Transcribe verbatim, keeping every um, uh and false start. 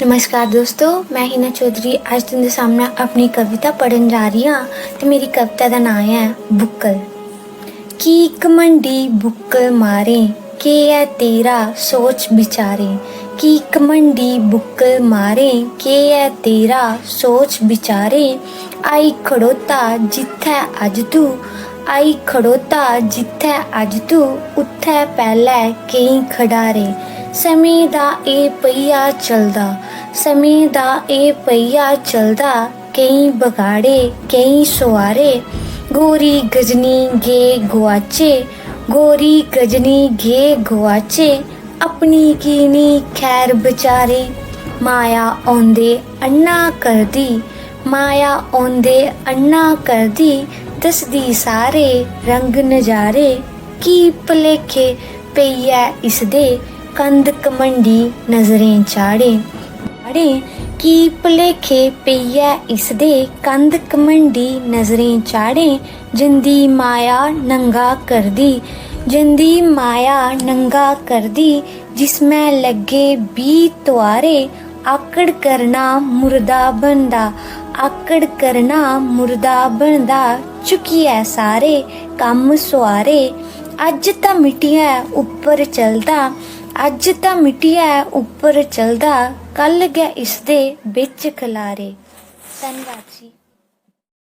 नमस्कार दोस्तों, मैं हिना चौधरी अज्ज तुं'दे सामनै अपनी कविता पढ़न जा रही आं ते मेरी कविता दा नांऽ ऐ बुक्कल। की घमंडी बुक्कल मारें, केह् ऐ तेरा सोच बिचारें? की घमंडी बुक्कल मारें, केह् ऐ तेरा सोच बिचारें? आई खड़ोता जित्थै अज्ज तू, आई खड़ोता जित्थै अज्ज तू, उत्थै पैह्लै केईं खडारे। समें दा एह् पहिया चलदा, समें दा एह् पहिया चलदा, केईं बगाड़े, केईं सोआरे। गोरी गजनी गे गुआचे, गोरी गजनी गे गुआचे, अपनी की निं खैर बचारे। माया औंदे अन्ना करदी, माया औंदे अन्ना करदी, दसदी सारे रंग नजारे। की भलेखे पेइयै इसदे, कंध घमंडी नजरें चाढ़े। चाढ़े। की भलेखे पेइयै इसदे, कंध घमंडी नजरें चाढ़े। जंदी माया नंगा करदी, जंदी माया नंगा करदी, जिसमै लग्गे बीह् तुआरे। आकड़ करना मुर्दा बनदा, आकड़ करना मुर्दा बनदा, चुक्कियै सारे कम्म सोआरे। अज्ज तां मिट्टियै उप्पर चलदा, अज्ज तां मिट्टियै उप्पर चलदा, कल गै इसदे बिच खलारे। धन्नवाद जी।